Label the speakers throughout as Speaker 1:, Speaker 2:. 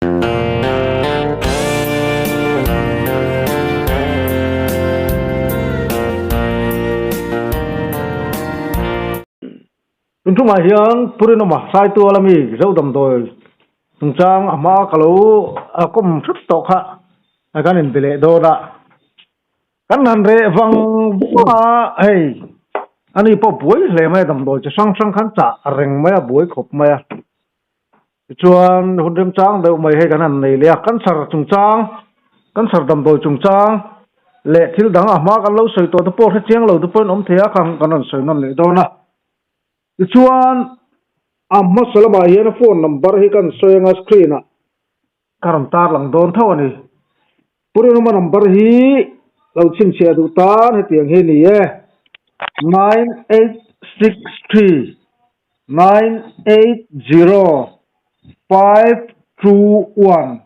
Speaker 1: Tun tumah hian Purinawma Saitual ami Zo damdawi chungchang a hma ka lo kawm hrep tawh kha kan inbe leh dawn a. Kan han reh vang vang a, hei ani pawh buai hle mai a, damdawi chi hrang hrang khan chah reng mai a, buai khawp mai a. Tichuan hun remchang deuh mai hei kan han nei leh a, cancer chungchang, cancer damdawi chungchang leh thil dang a hma kan lo sawi tawh te pawh hrechiang lo te pawhin awm thei a, khang kan rawn sawi nawn leh dawn a. Tichuan a hmasa lamah hian a phone number hi kan sawi anga screen ah ka rawn tarlang dawn tho a ni. Purinawma number hi lo chhinchhiah duh tan hetiang hi a ni e, 9863 980521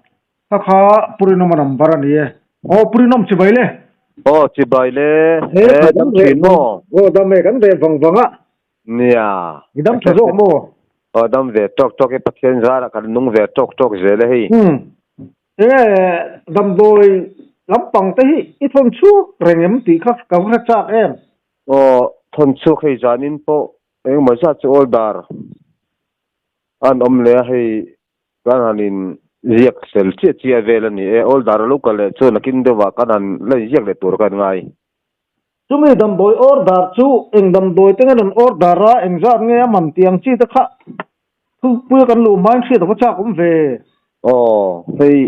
Speaker 1: kha kha Purinawma number a ni e. Aw Purinawm chibai le.
Speaker 2: Aw chibai le, e dam thin maw?
Speaker 1: Aw dam e, kan reh vang vang a.
Speaker 2: Nia.
Speaker 1: I dam tha zawk maw?
Speaker 2: Aw dam ve tawk tawk e, Pathian zarah kan nung ve tawk tawk zel e hei.
Speaker 1: Umm. Enge damdawi lampang te hi i thawn chhuak reng em tih kha ka va hre chak em?
Speaker 2: Aw thawn chhuak hei zanin pawh engemaw zat chu order an awm leh a hei kan han in ziak sel chiah chiah vel a ni e, order a lo kal leh chuan nakin deuhah kan han la inziak leh tur ka ngai.
Speaker 1: Chumi damdawi order chu eng damdawi te nge rawn order a, engzat nge a man tih ang chi te kha Thupui a kan luh hmain hriat a va chak awm ve.
Speaker 2: Aw, hei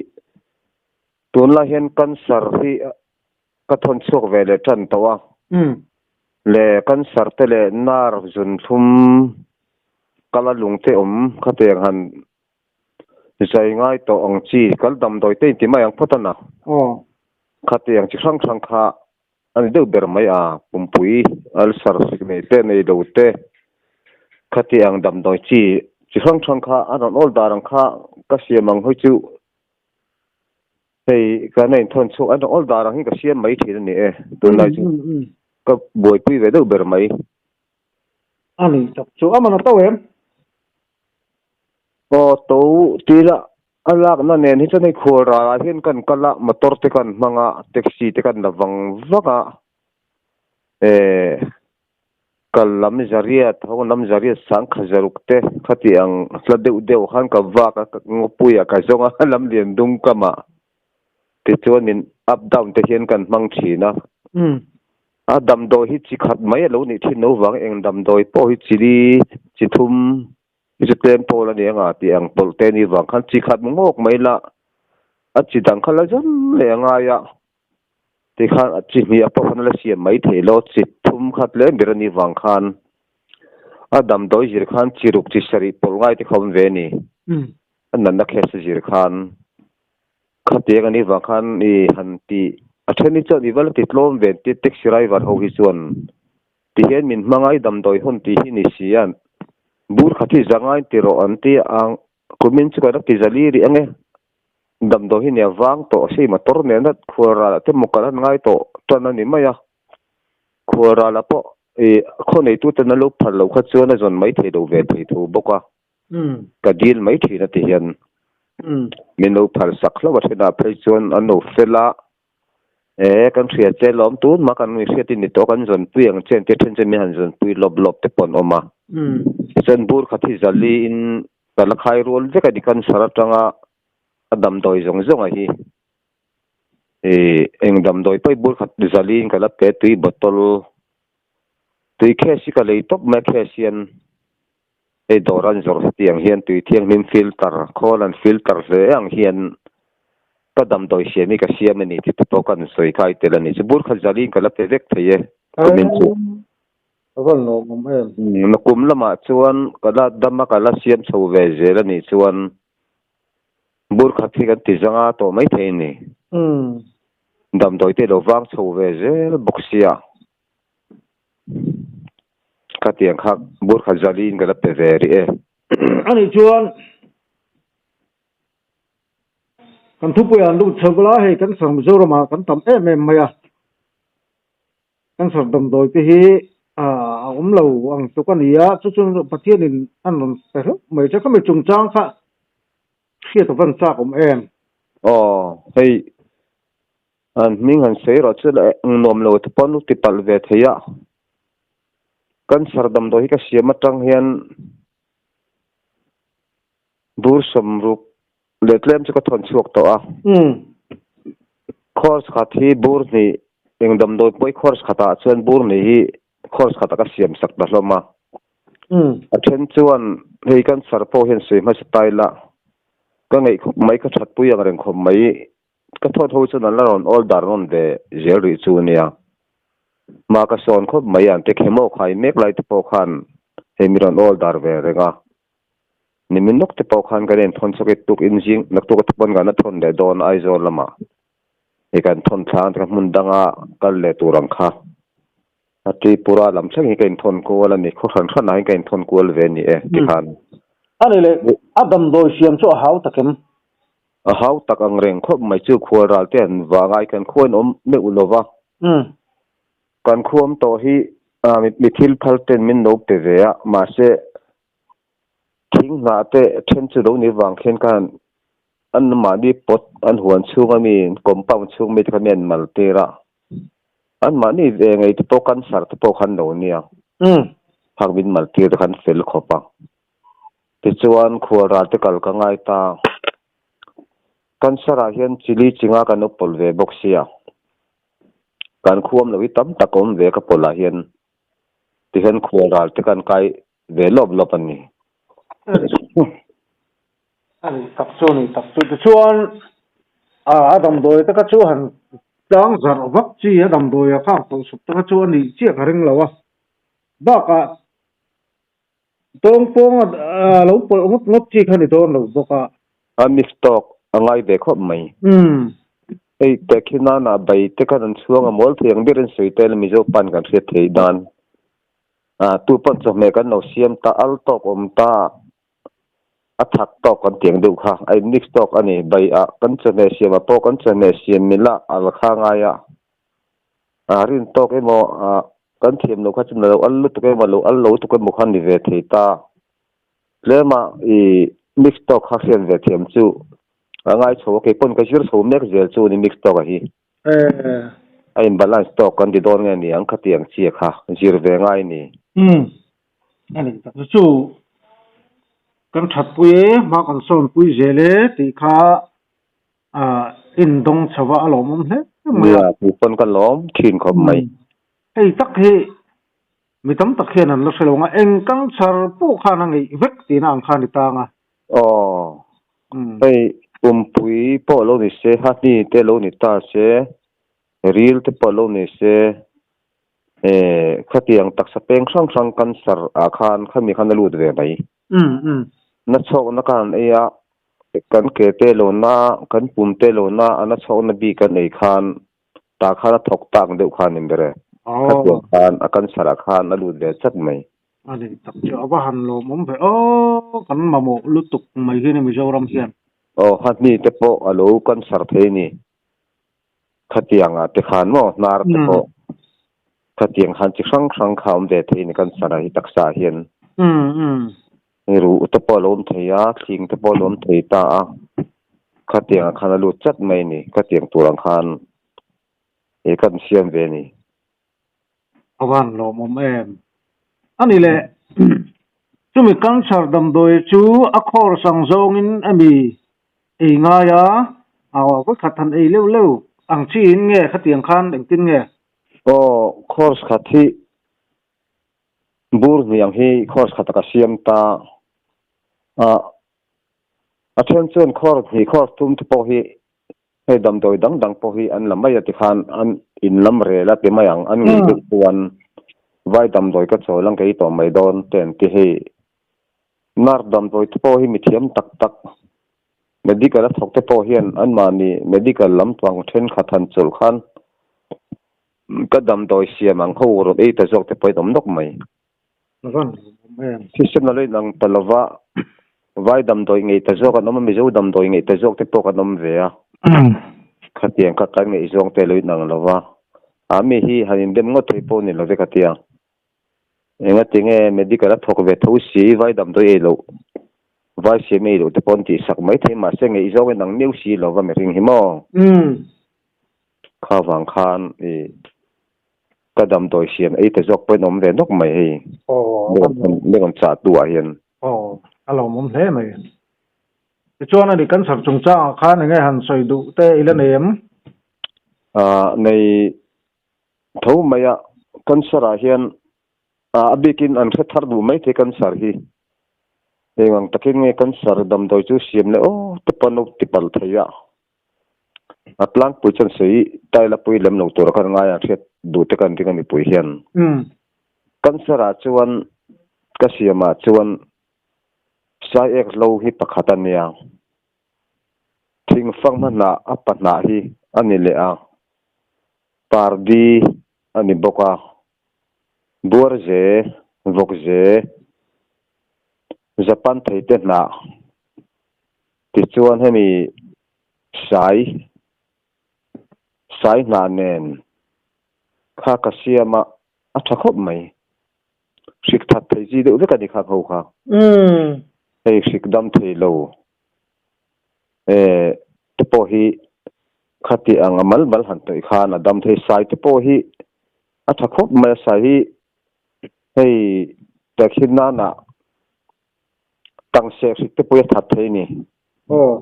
Speaker 2: tunlai hian cancer hi ka thawn chhuak ve leh tan tawh a. Le cancer te leh nerve zunthlum kala lung te awm khatiang han zai ngai tawh ang chi kal damdawi te inti mai ang phawt a na. Khatiang chi hrang hrang kha A ni deuh ber mai a, pumpui ulcer hrik nei te nei lo te khati ang damdawi chi chi hrang hrang kha a rawn awl dar ang kha ka siam ang hawi chu hei ka na inthawn chhuak an rawn awl dar ang hi ka siam mai thin a ni e tunlai chu ka buaipui ve deuh ber mai.
Speaker 1: A ni tak chu a man a to em?
Speaker 2: Aw to tila A lakna nen hi chuan hei khual ralah hian kan kal a, motor te kan hmang a, taxi te kan la vang vang a, eh kal lam zariat, ho lam zariat sangkha zaruk te khati ang hla deuh deuh khan ka vak a, ngawpuiah ka zawng a, lam lian dung kamah tichuan min up down te hian kan hmang thin a. A damdawi hi chi khat mai a lo nih thin lo vang, eng damdawi pawh hi chili chi thum Hi chu tlem pawl a ni anga tih ang pawlh te ni vang khan chi khat ngawk mai la, a chi dang kha la zam leh a ngai a, tikhan a chi hnih a pawh khan a la siam mai thei lo, chi thum kha tlem ber a nih vang khan a damdawi zir khan chi ruk chi sarih pawlh ngai te kha awm ve a ni, a natna case a zir khan khatiang a nih vang khan i han tih a then hi chuan i va la ti tlawm ve ang tia taxi driver ho hi chuan Ti hian min hmangai damdawi hawn tih hi ni si a, bur khat hi zangai ti rawh an ti a, kumin chu kan rak ti zali rih ang e, damdawi hi nia vang tawh sei motor nena khual ralah te maw kan han ngai tawh tan a ni mai a, khual ralah pawh ih khaw neitu ten a lo phal loh kha chuan a zawn mai thei lo ve thei tho bawk a, ka dil mai thin a ti hian min lo phal sak hlauh a thenah phei chuan an lo fel a. E, kan hria che lawm tun mah kan hriat in ni tawh kan zawnpui ang che an tia then chuan min han zawnpui lawp lawp te pawh an awm a. Tichuan bur khat hi zali in ka la khai rual vek a ni cancer atanga a damdawi zawng zawng a hi. E, eng damdawi pawh hi bur khat zali in ka la pe tui bottle tui case hi ka lei tawp mai a case hian hei dawr an zawrh hetiang hian tui thianghlim filter khawl an filter hle ang hian ka damdawi siam hi ka siam a ni tih te pawh ka han sawi khai tel a ni. Chu bur khat zalin ka la pe vek thei e kumin chu.
Speaker 1: A va lawmawm em.
Speaker 2: Nakum lamah chuan ka la dam a ka la siam chho ve zel a nih chuan bur khat hi kan ti zanga tawh mai thei a ni. Damdawi te lo vang chho ve zel bawk sia. Khatiang kha bur khat zaliin ka la pe ve rih e.
Speaker 1: Ani chuan kan thupui an lut chho la, hei cancer Mizoram ah kan tam em em mai a, cancer damdawi te hi a awm lo ang tluk a ni a, chu chu Pathianin an rawn pe hlauh mai che, khami chungchang kha. hriat a van chak awm em?
Speaker 2: Aw, hei an hming han sawi rawh chu leh eng nuam lo te pawh an lo ti palh ve thei a. Cancer damdawi hi ka siam atang hian bur sawmruk leh tlem chu ka thawn chhuak tawh a. Course khat hi bur hnih, eng damdawi pawh hi course khatah chuan bur hnih hi course khatah ka siam sak ta hlawm a. A then chuan hei cancer pawh hian sawi hmasa ta ila ka ngeih khawp mai, ka thatpui ang reng khawp mai. Ka thawt ho chuan an la rawn awl dar nawn ve zel rih chu nia. Hma ka sawn khawp mai an te khemaw khai mek lai te pawh khan hei mi rawn awl dar ve reng a. Nimin lawk te pawh khan kan inthawn chawk i tuk in zing naktuk a thupawn kan a thawn leh dawn Aizawl lamah hei kan thawn thlang te kha hmun danga kal leh tur ang kha a Tripura lam thleng hi ka inthawn kual a ni khaw hran hranah hian ka inthawn kual ve a ni e tikhan.
Speaker 1: A ni leh a damdawi siam chu a hau tak em?
Speaker 2: A hau tak ang reng khawp mai chu khual ral te an vangai kan khua in awm meuh lo va. Kan khua awm tawh hi mi thil phal ten min lo pe ve a mahse Thing hnah te then chu lo ni vang khian khan an mahni pot an huan chhung ami compound chhung mi te kha mi an mal tir a, an mahni ve ngei te pawh cancer te pawh khan lo nia phak min mal tir te khan fel khawp a, tichuan khual ral te kal ka ngai ta, cancer ah hian chili chinga kan lo pawlh ve bawk sia, kan khuam lo hi tam tak a awm ve ka pawlh ah hian tihian khual ral te kan kai ve lawp lawp a ni.
Speaker 1: A ni tak chu a ni tak chu. Tichuan a damdawi te kha chu han tlang zarh vak chi a damdawi a khang tawh sup te kha chu a nih chiah ka ring lo a. Bakah tawngpawng a lo pawlh ngawt ngawt chi kha ni dawn lo bawk a.
Speaker 2: A mix tawk a ngai ve khawp mai. Hei tehkhin nana bai te khan an chhuang a mawl thei ang ber in sawi tel Mizo pan kan hriat theih dan. Ah, tu pawn chawhmeh kan lo siam ta, al tawk awm ta, a thak tawk kan tiang deuh kha, a in mix tawk a ni. Bai ah kan chawhmeh siam ah pawh kan chawhmeh siam mil ah al kha ngai a, ah rin tawk emaw ah kan thiam loh kha chuan a lo al lutuk emaw a lo al lo lutuk emaw kha ni ve thei ta. Tlem ah i mix tawk kha hriat ve thiam chu a ngai chho a, kei pawn ka zir chho mek zel chu a ni mix tawk a hi. A in balance tawk kan ti dawn nge ni ang khatiang chiah kha zir ve ngai ni.
Speaker 1: Umm a ni tak chu chu kan that pui e hma kan sawn pui zel e tih kha ah in dawng chho a a lawmawm hle mai a.
Speaker 2: Nia tih pawn ka lawm thin khawp mai.
Speaker 1: Hei tak hi mi tam tak hian an la hre lo ang a eng kangchar pawh khan a ngeih vek tihna ang kha a ni tang a.
Speaker 2: Aw, hei pumpui pawh lo ni se, hahni te lo ni ta se, ril te pawh lo ni se, eh khatiang taksa peng hrang hrang cancer ah khan khami khan a lut ve mai. Na chhawkna khan an ei a, kan ke te lo na, kan pum te lo na, a na chhawkna bik an ei khan tah khan a thawk tak deuh khan in ber e. Khatiang khan a cancer ah khan a lut ve chat mai.
Speaker 1: A nih tak chu a va han lawmawm ve aw, kan mamawh lutuk mai hi ni Mizoram hian.
Speaker 2: Aw hahni te pawh a lo cancer thei a ni. Khatiang ah te khan maw hnar te pawh khatiang khan chi hrang hrang kha a awm ve thei a ni cancer ah hi taksa ah hian. Ruh te pawh a lo awm thei a, thling te pawh a lo awm thei ta a, khatiang ah khan a lut chat mai a ni, khatiang tur ang khan ih kan siam ve a ni.
Speaker 1: A van lawmawm em? A ni le, chumi cancer damdawi chu a course ang zawngin a mi ei ngai a, aw khat han ei leuh leuh ang chiin nge khatiang khan engtin nge?
Speaker 2: Aw, course khat hi bur hnih ang hi course khat a ka siam ta a, a then chuan course hnih course thum te pawh hi Hei damdawi dang dang pawh hi an la mai a tikhan an in lam rel a ti mai ang, an ngei deuh chuan vai damdawi ka chawl ang kei tawh mai dawn te an ti hei. Nurse damdawi te pawh hi mithiam tak tak medical a thawk te pawh hian anmahni medical lampang thenkhat han chawlh khan ka damdawi siam ang ho rawn ei ta zawk te pawh in awm nawk mai. Thisen a lo inang ta lo va, vai damdawi ngei ta zawk an awm a, Mizo damdawi ngei ta zawk te pawh kan awm ve a. Khatiang kha kan ngaihzawng te a lo inang lo va, a mi hi han indem ngawt thei pawh ni lo ve ka ti a. Engatinge medical a thawk ve tho si, vai damdawi ei loh. Vai siam ei loh te pawh an tihsak mai thei mahse ngaihzawng in ang miau si lo va mihring hi maw? Kha vang khan i ka damdawi siam ei ta zawk pawhin awm ve nawk mai hei mi rawn chah tu ah hian.
Speaker 1: Aw, a lawmawm hle mai. Tichuan ani cancer chungchangah khan enge han sawi duh te i la nei em?
Speaker 2: Aaa nei tho mai a, cancer ah hian A bikin an hre thar duh mai thei cancer hi. Eng ang takin nge cancer damdawi chu siam leh aw te pawn lo ti palh thei a. A tlangpui chuan sawi taila pui lem lo tura khan ngai an hriat duh te kan ring a mipui hian. Cancer ah chuan ka siam ah chuan sai ek hlo hi pakhat a nia. Thingfang hmanah a pahnah hi a ni leh a. Pardi a ni bawk a. Buarze, Vawkze, Japan theite hnah tichuan hemi sai, sai hnah nen kha ka siam a, a tha khawp mai. Hrik that thei chi deuh vek a ni kha ho kha. Hei hrik dam thei lo te pawh hi khati ang a mal mal han tawih khan a dam thei. Sai te pawh hi A tha khawp mai a sai hi hei tehkhin nana tangse hrik te pawh hi a that thei a ni.
Speaker 1: Aw.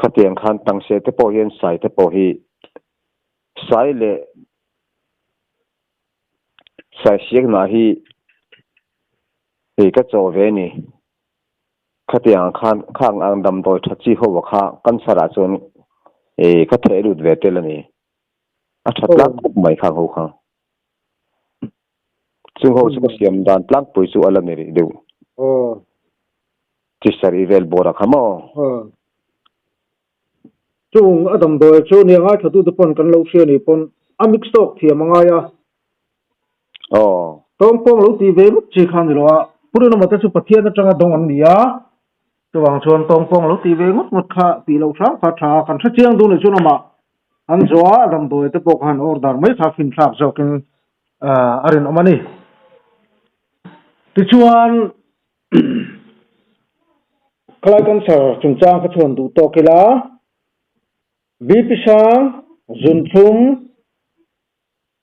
Speaker 2: Khatiang khan tangse te pawh hian sai te pawh hi sai leh sai siakna hi hei ka chaw ve a ni. Khatiang khan khang ang damdawi tha chi ho kha cancer ah chuan ka theh lut ve tel a ni. A tha tlang khawp mai khang ho kha. Chung ho chu ka siam dan tlangpui chu a la ni rih deuh. Chi sarih vel bawr a kha maw?
Speaker 1: Chung a damdawi chu nia ngaithlatute pawn kan lo hria ni pawn a mix tawk thiam a ngai a. Tawngpawng lo tih ve vek chi kha a ni lo a, Pu Rinawma te chu Pathian atanga dawng an ni a, chuvang chuan tawngpawng lo tih ve ngawt ngawt kha tih loh hram kha a tha a, kan hre chiang dun leh chuan amah an zawh a, damdawi te pawh khan order mai kha finthlak zawkin a rinawm a ni. Tichuan khalai cancer chungchang kha chuan duh tawk ila, BP sang, zunthlum,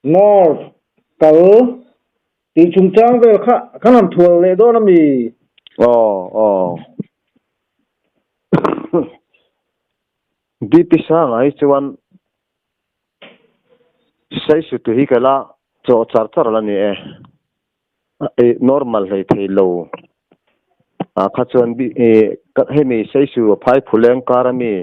Speaker 1: Nerve kal tih chungchang vel kha kan han thual leh dawn a mi?
Speaker 2: Aw aw. BP sangah hi chuan Saisutu hi ka la chawh char char la ni e. Normal hlei thei lo. Ah kha chuan hemi Saisu a phai phuleng kar a mi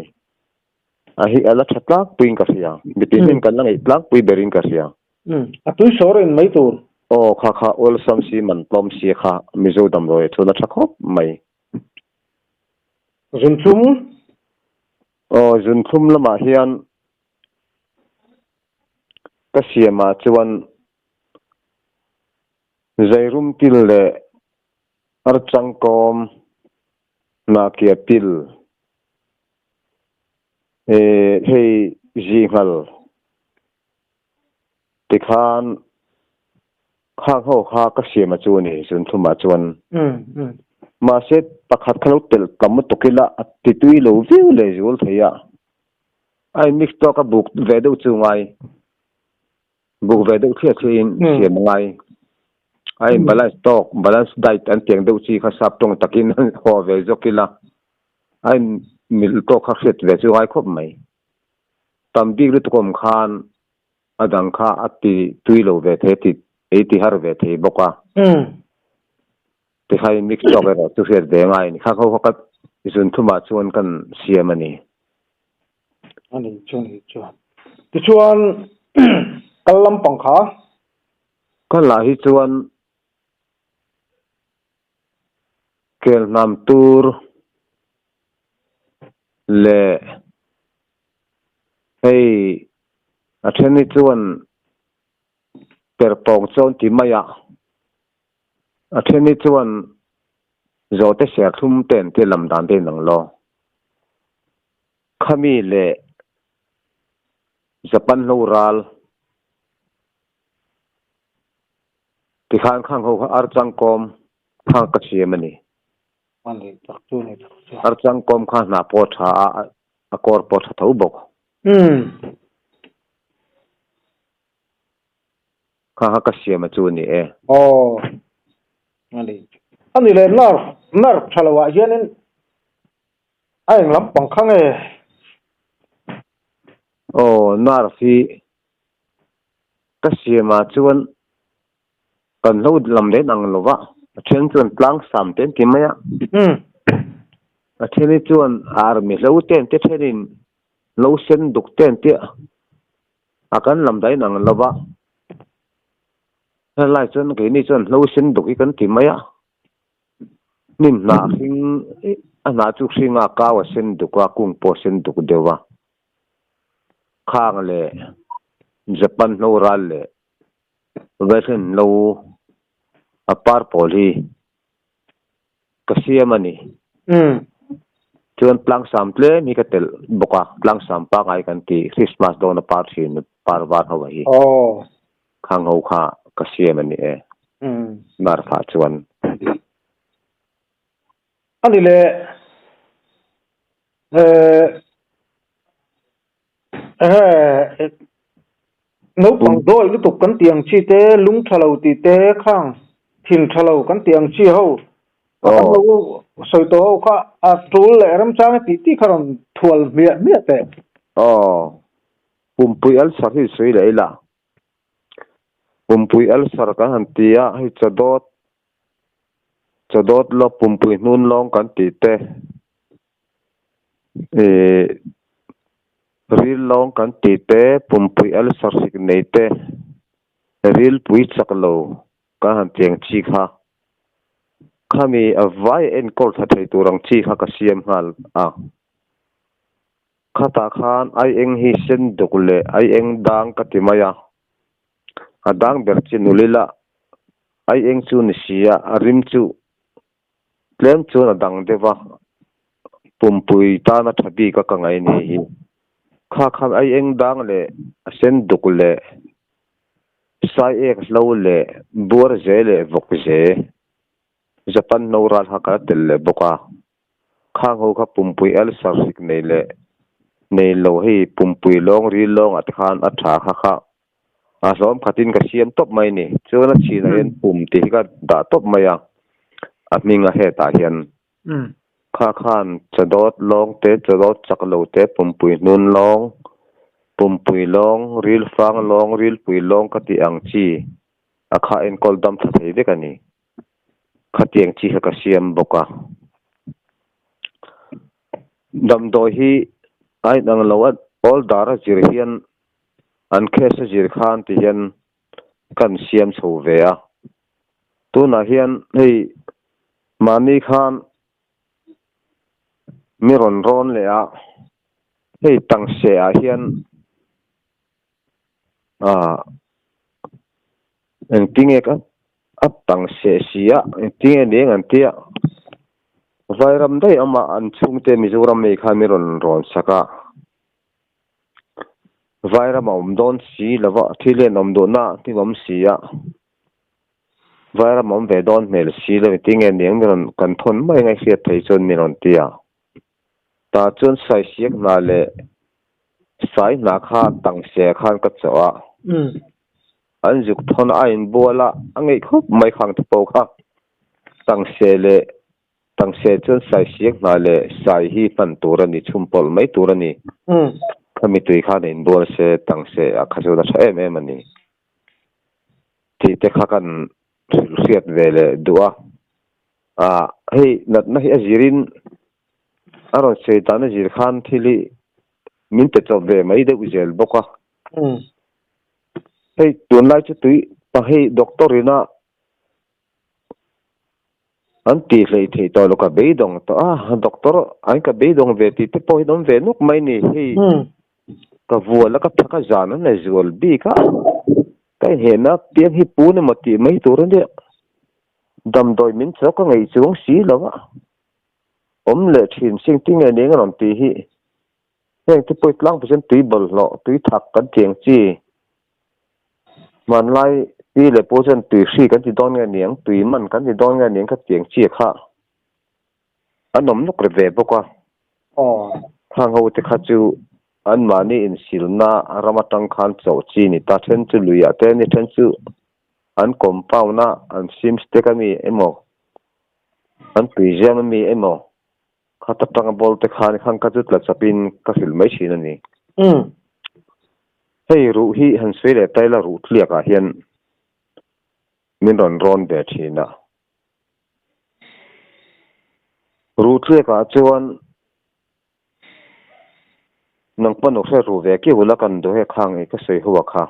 Speaker 2: A hi a la tha tlangpuiin ka hria. Mipi hnim kan la ngeih tlangpui berin ka hria.
Speaker 1: Umm, a tui sawr in mai tur.
Speaker 2: Aw, kha kha awlsam si man tlawm si kha Mizo damdawi chuan a tha khawp mai.
Speaker 1: Zunthlum?
Speaker 2: Aw, zunthlum lamah hian ka siamah chuan Zairum pil leh Archangkawm Hnakia pil. Hei zinghal tikhan khang ho kha ka siam a chu a ni zunthumah chuan. Mahse pakhat kha lo telh tam lutuk ila a ti tui lo viau leh zual thei a, a in mix tawk a buk ve deuh chu ngai. Buk ve deuh thliah thliahin siam a ngai. A in balance tawk, balance diet an tiang deuh chi kha sap tawng takin haw ve zawk ila a in mil tawk kha hriat ve chu ngai khawp mai. Tam bik lutuk awm khan a dang kha a ti tui lo ve thei a ti ei ti har ve thei bawk a. Tikha in mix tawk erawh chu hriat ve ngai a ni. Kha kho kha ka zunthumah chuan kan siam a ni.
Speaker 1: A ni chu a ni chu. Tichuan kal lampang kha.
Speaker 2: Kal ah hi chuan kel hnam tur leh hei a then hi chuan perpawng chuan ti mai a. A then hi chuan zawhte serthlum te an tia lam dan te in ang lo. Khami leh Japan hlo ral tikhan khang ho kha archangkawm khang ka siam a ni.
Speaker 1: A ni tak chu ni tak chu.
Speaker 2: Archang kawm kha hna pawh a tha a, a kawr pawh a tha tho bawk.
Speaker 1: Umm.
Speaker 2: Kha kha ka siam a chu a ni e.
Speaker 1: Aw. A ni. A ni leh nerve, nerve tha lo ah hianin a eng lampang kha nge?
Speaker 2: Aw, nerve hi ka siam ah chuan kan hlo lam len ang lo va, a then chuan tlang sam te an ti mai a. A then hi chuan army hlo te an ti, a thenin lo sen duk te an ti a, a kan lam dahin ang lo va. Helai chuan keini chuan hlo sen duk hi kan ti mai a, hnim hnah hring a hnah chu hring a kau a sen duk a, kung pawh a sen duk deuh a. Khang leh Japan hlo ral leh Vaihren lo a par pawl hi ka siam a ni. Chuan tlangsam tlem hi ka telh bawk a, tlangsam pangngai kan ti, Christmas dawn a par thin par var ho hi. Khang ho kha ka siam a ni e, Martha chuan.
Speaker 1: A ni le, Ehe, naupang dawi lutuk kan tih ang chi te, lung tha lo tih te khang thin tha lo kan tih ang chi ho, a kan lo sawi tawh ho kha a tul leh remchang e tih tih kha rawn thual hmiah hmiah teh.
Speaker 2: Aw, pumpui ulcer hi sawi leh ila. Pumpui ulcer kan han ti a, hei chawdawt, chawdawt lawk pumpui hnun lawng kan tih te. Ihh ril lawng kan tih te pumpui ulcer hrik nei te rilpui chak lo kan han ti ang chi kha khami a vai enkawl tha thei tur ang chi kha ka siam nghal a khatah khan ai eng hi sen duk leh ai eng dang ka ti mai a a dang ber chi nul ila ai eng chu ni si a a rim chu. Tlem chuan a dang deuh a, pumpui tana tha bik a ka ngaih ni hi. Kha khan ai eng dang leh a sen duk leh sai ek hlo leh buar ze leh vawk ze Japan hno ral kha ka la tel leh bawk a. Khang ho kha pumpui ulcer hrik nei leh nei lo hei pumpui lawng ril lawng ah te khan a tha kha kha A hlawm khatin ka siam tawp mai ni. Chuan a chhinah hian pum tih hi ka dah tawp mai a, a hming a hetah hian. Kha khan chadawt lawng te, chadawt chak lo te, pumpui hnun lawng, pumpui lawng, ril fang lawng, rilpui lawng ka tih ang chi a kha enkawl dam tha thei vek a ni. Khatiang chi kha ka siam bawk a. Damdawi hi a inang lo a, all dar a zir hian An case a zir khan ti hian kan siam chho ve a, tunah hian hei mahni khan mi rawn rawn leh a, hei tangse ah hian ah engtinge ka a tangse si a engtinge eng an tia Vairam daih awma an chhungte Mizoram mi khan mi rawn rawn sak a. Vairam a awm dawn si lo va, thil hian awm duhna a hnim awm si a, Vairam a awm ve dawn hmel si lo engtin nge niang mi rawn kan thawn mai ang a hriat thei chuan mi rawn ti a. Tah chuan saisiak hna leh sai hna kha tangse khan ka chawh a, an zuk thawn a inbual a, a ngeih khawp mai khang te pawh kha tangse leh Tangse chuan sai siak hna leh sai hi hman tur a ni, chhum pawlh mai tur a ni. Khami tui khan a inbual se tangse ah kha chuan a tha em em a ni. Tih te kha kan hrilh hriat ve leh duh a. Ah, hei natna hi a zirin a rawn sawi dan a zir khan thil hi min pe chawp ve mai deuh zel bawk a. Hei tunlai chu tui pa hei doctor ina An tih hleih theih tawh lo ka beidawng tawh a, doctor an ka beidawng ve tih te pawh hi an awm ve nuk mai ni. Hei ka vual a ka phak a zan an la zual bik a, ka inhehna piang hi pun emaw tih mai tur a nia. Damdawi min chaw ka ngeih chuang si lo a, awm leh thin sing tinge ning a rawn tih hi. Heng te pawh hi tlangpui chuan tui bawlhhlawh, tui thak kan tih ang chi. Hmanlai pi leh pu chuan tui hri kan ti dawn nge niang, tui man kan ti dawn nge niang kha tiang chi kha An awm nawk ve bawk a. Khang ho te kha chu anmahni insilna ram atang khan chauh chi ni ta. Then chu luiah te a ni, then chu an compound a an sim stick a mi emaw, an tuiziam a mi emaw khat atanga ball te khan khang kha chu tla chapin ka hrilh mai thin a ni. Hei ruh hi han sawi leh ta ila ruh tliakah hian min rawn rawn ve thin a. Ruh tliakah chuan nang pawn u hre ruh ve kiu la kan duh he khang i ka sawi ho a kha.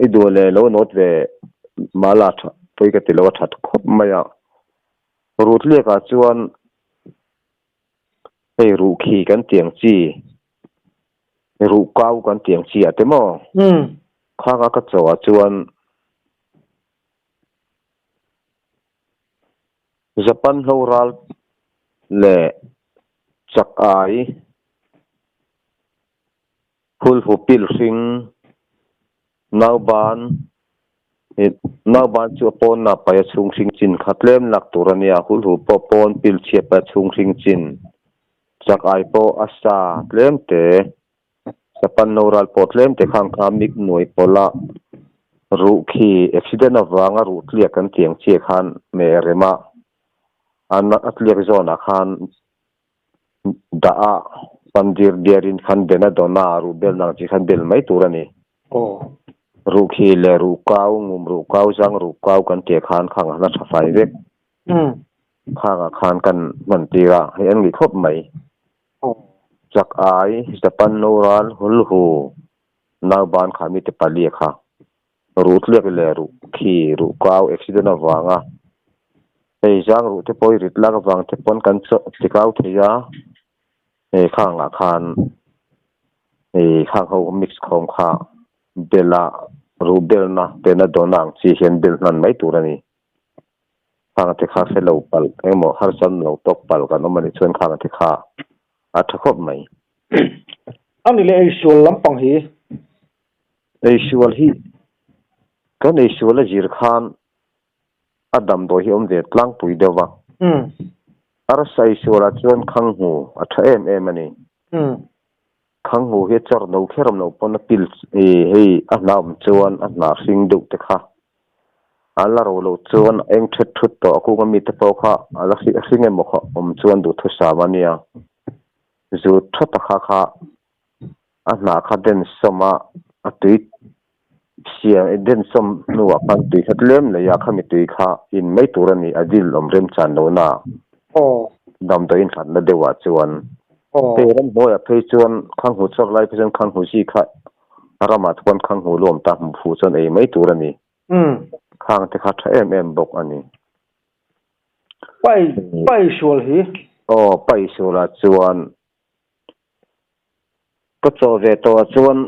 Speaker 2: I duh leh lo nawt ve mah la tha pawi ka ti lo a that khawp mai a. Ruh tliakah chuan hei ruh khi kan tiang chi ruh kau kan tiang chi ah te maw? Khang a ka chauh ah chuan Japan hlo ral leh chak ai Hulhu pil hring nauban nauban chu a pawn na paih a chhung hring chin kha tlem lak tur a nia, hulhu pawh pawn pil chhiat paih a chhung hring chin chak ai pawh a sa tlem te. Sapan no ral pawh tlem te khan kha mik nuai pawlh a ruh khi accident avanga ruh tliak kan tiang chiah khan meh rem a, a tliak zawnah khan dah a pan dir diarin khan ben a dawn a, ruh bel nang chi khan bel mai tur a ni. Ruh khi leh ruh kau, ngum ruh kau, zang ruh kau kan tiah khan khang a tha fai vek. Khangah khan kan hman tir a, hei an ngei khawp mai. Chak ai, Japan no ral hul hu nau ban kha mite pali kha ruh tliak leh ruh khi ruh kau accident avanga hei zang ruh te pawh i rit lak avang te pawn kan ti kau thei a, hei khangah khan hei khang ho mix khawm kha bela ruh belna pena dawna ang chi hian bel hman mai tur a ni. Khang te kha hre lo palh engmaw harsam lo tawk palh kan awm a nih chuan khang te kha a tha khawp mai.
Speaker 1: A ni leh eisual lampang hi.
Speaker 2: Eisual hi kan eisual a zir khan a damdawi hi awm ve tlangpui deuh va. Arsa eisual ah chuan khang hmu a tha em em a ni. Khang hmu hi a chawr no kher awm lo pawn a pil hei a hna awm chuan a hna hring deuh te kha a la ro loh chuan a eng thet thut tawh a kung ami te pawh kha a la hring emaw kha awm chuan duhthusam a nia. Zut tha taka kha a hnah kha den sawm a, a tui siam den sawm hnuah khan tui kha tlem lei a, khami tui kha in mai tur a ni, a dil awm remchan lohna damdawi inhlatna deuhah chuan. Hei ramhnuaiah phei chuan khanghu chawk lai phei chuan khanghu zi kha ramah te paw'n khanghu lu awm ta hmu fuh chuan ei mai tur a ni. Khang te kha tha em em bawk a ni.
Speaker 1: Pai pai sual hi.
Speaker 2: Aw pai sualah chuan ka chaw ve tawhah chuan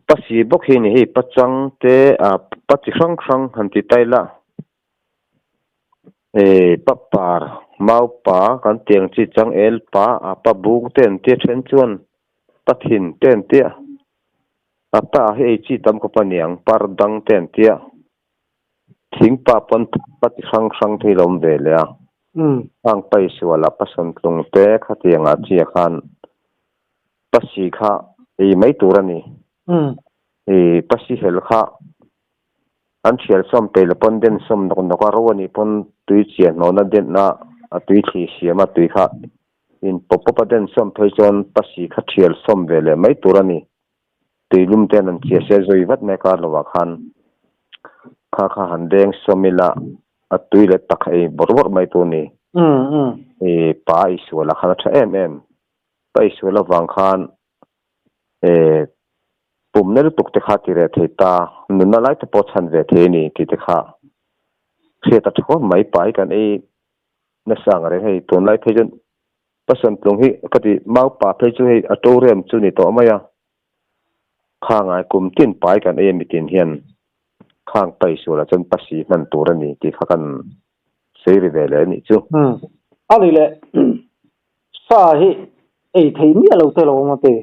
Speaker 2: pasi bawk hi a ni hei pachang te ah pa chi hrang hrang han ti ta ila eh pa par mau pa kan tih ang chi chang el pa ah pa bung te an tia then chuan pa thin te an tia a pa hi ei chi tam khawp a niang par dang te an tia. Thing pa pawn pa chi hrang hrang thei lo awm ve leh a. Hang pai sual ah pasawn tlung te khatiang ah chi ah khan pasi kha ei mai tur a ni. I pasi hel kha an thial sawm peih lo pawn den sawm nawk nawk a ro a nih pawn tui chian hnawhna den a a tui thli siam a tui kha in pawp pawp a den sawm phei chuan pasi kha thial sawm ve leh mai tur a ni. Tuilum ten an chhia sia zui vat mai kar lovah khan kha kha han deng sawm ila a tui leh tak ei bawrh bawrh mai tur ni. I pa i sual ah khan a tha em em. Pa i sual avang khan e pumna lutuk te kha ti reh thei ta, nunna lai te pawh chhan ve thei a ni tih te kha hriat a tha khawp mai. Pa hi kan ei nasa ang reng hei tunlai phei chuan Pasal tlung hi ka ti, mau pa phei chu hei a to rem chu ni tawh mai a, khangai kum tin pai kan ei a mitin hian khang pai sualah chuan pasi hman tur a ni tih kha kan sawi ri ve leh a nih chu.
Speaker 1: A ni leh, sa hi ei thei miah lo te lo awm a ti.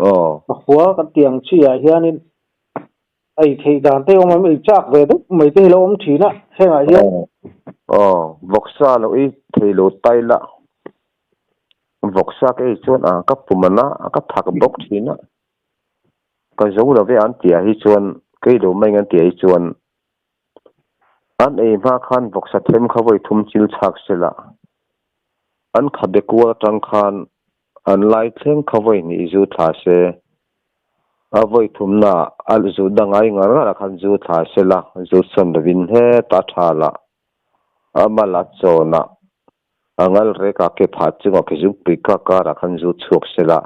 Speaker 2: Aw.
Speaker 1: A khua kan ti ang chi ah hianin ei theih dan te awm a, ei chak ve deuh mai te hi lo awm thin a, hengah hian.
Speaker 2: Aw, vawksa lo ei thei lo tai la. Vawksa ka ei chuan a ka pum a na a, ka thak bawk thin a. Ka zo lo ve an tih ah hi chuan, kei lo mai ang an tih ah hi chuan an ei hma khan vawksa them kha vawi thum chil chhak se la. An khabe kual atang khan an lai thleng kha vawi hnih zu thla se. A vawi thumna ah a zu dangai ngar ngar ah khan zu thla se la, zu sawn lovin heta tha la, a mal a chawn ah a ngal rek ah ke phah chungah ke zungpui ka kar ah khan zu chhuak se la,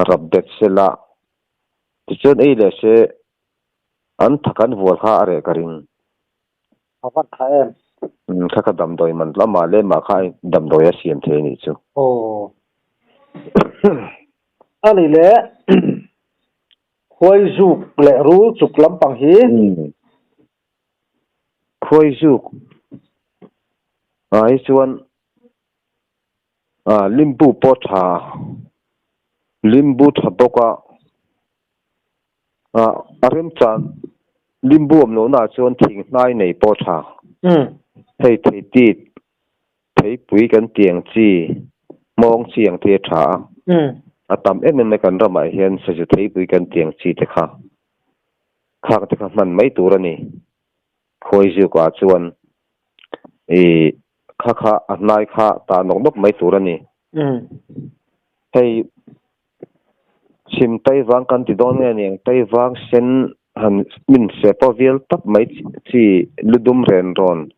Speaker 2: rap bet se la, tichuan ei leh se an thak an vual kha a reh ka ring.
Speaker 1: A van tha em?
Speaker 2: Umm kha ka damdawi man lamah leh mah kha damdawi a siam thei a nih chu.
Speaker 1: Aw. A nih leh khuai zuk leh rul chuk lampang hi.
Speaker 2: Umm. Khuai zuk ah hi chuan ah limbu pawh tha limbu tha bawk a. Ah, a remchan limbu awm lohna ah chuan thing hnai nei pawh tha. Hei theitit, theipui kan tih ang chi, hmawng chi ang te hi a tha a. A tam em em mai kan ramah hian sazu theipui kan tih ang chi te kha, khang te kha hman mai tur a ni. Khawi zukah chuan ih kha kha a hnai kha tah nawk nawk mai tur a ni. Hei Chhim Taivang kan ti dawn nge niang, Taivang sen han min se pawh vial tap mai chi ludum ren rawn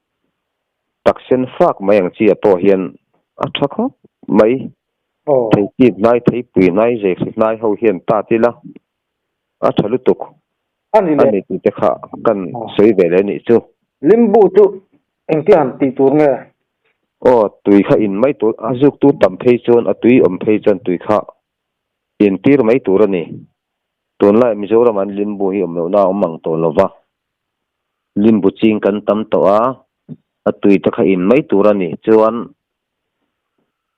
Speaker 2: tak sen fak mai ang chi ah pawh hian a tha khawp mai. Thei hnai, theipui hnai, zeihri hnai ho hian ta ti la a tha lutuk
Speaker 1: a
Speaker 2: ni tih te kha kan sawi ve leh nih chu.
Speaker 1: Limbu chu engtia han tih tur nge?
Speaker 2: Aw, tui kha in mai tur, a zuktu tam phei chuan a tui awm phei chuan tui kha in tir mai tur a ni. Tunlai Mizoram an limbu hi awm lohna a awm ang tawh lo va, limbu ching kan tam tawh a, a tui te kha in mai tur a ni. Chuan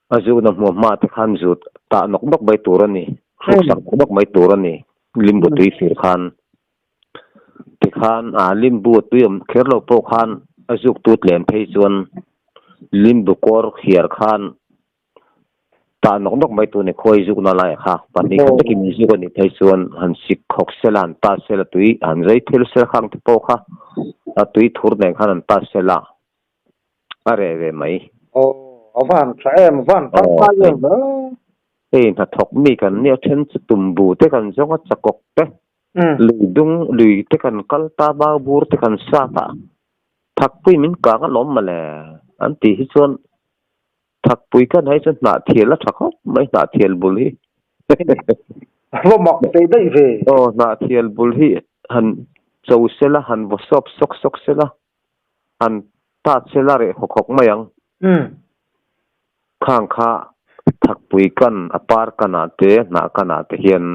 Speaker 2: a zukna hmuh hma te khan zut tah nawk nawk mai tur a ni, hruk sak nawk nawk mai tur a ni, limbu tui fir khan. Tikhan a limbu a tui awm kher lo pawh khan a zuk tut lem phei chuan limbu kawr hiar khan tah nawk nawk mai tur a ni khawi zukna laiah kha pahnih khat vekin min zuk a nih phei chuan han sik khawk sela han ta sela tui han zai thil sela khang te pawh kha a tui thur nen khan han ta sela a reh ve mai.
Speaker 1: Aw a va han tha em a va han tangkai em.
Speaker 2: Hei hnathawk mi kan nia then chu tumbu te kan zawng a chakawk te Lui dung lui te kan kal ta bau bur te kan sat a, thakpui min kang a lawm mawle an tih hi chuan thakpui kan hai chuan hnah thial a tha khawp mai hnah thial bul hi.
Speaker 1: A va mak teh daih ve.
Speaker 2: Aw hnah thial bul hi han cho sela han vaw sawp sawk sawk sela han tat sela reh hawk hawk mai ang. Khang kha thakpui kan a par kanah te hnah kanah te hian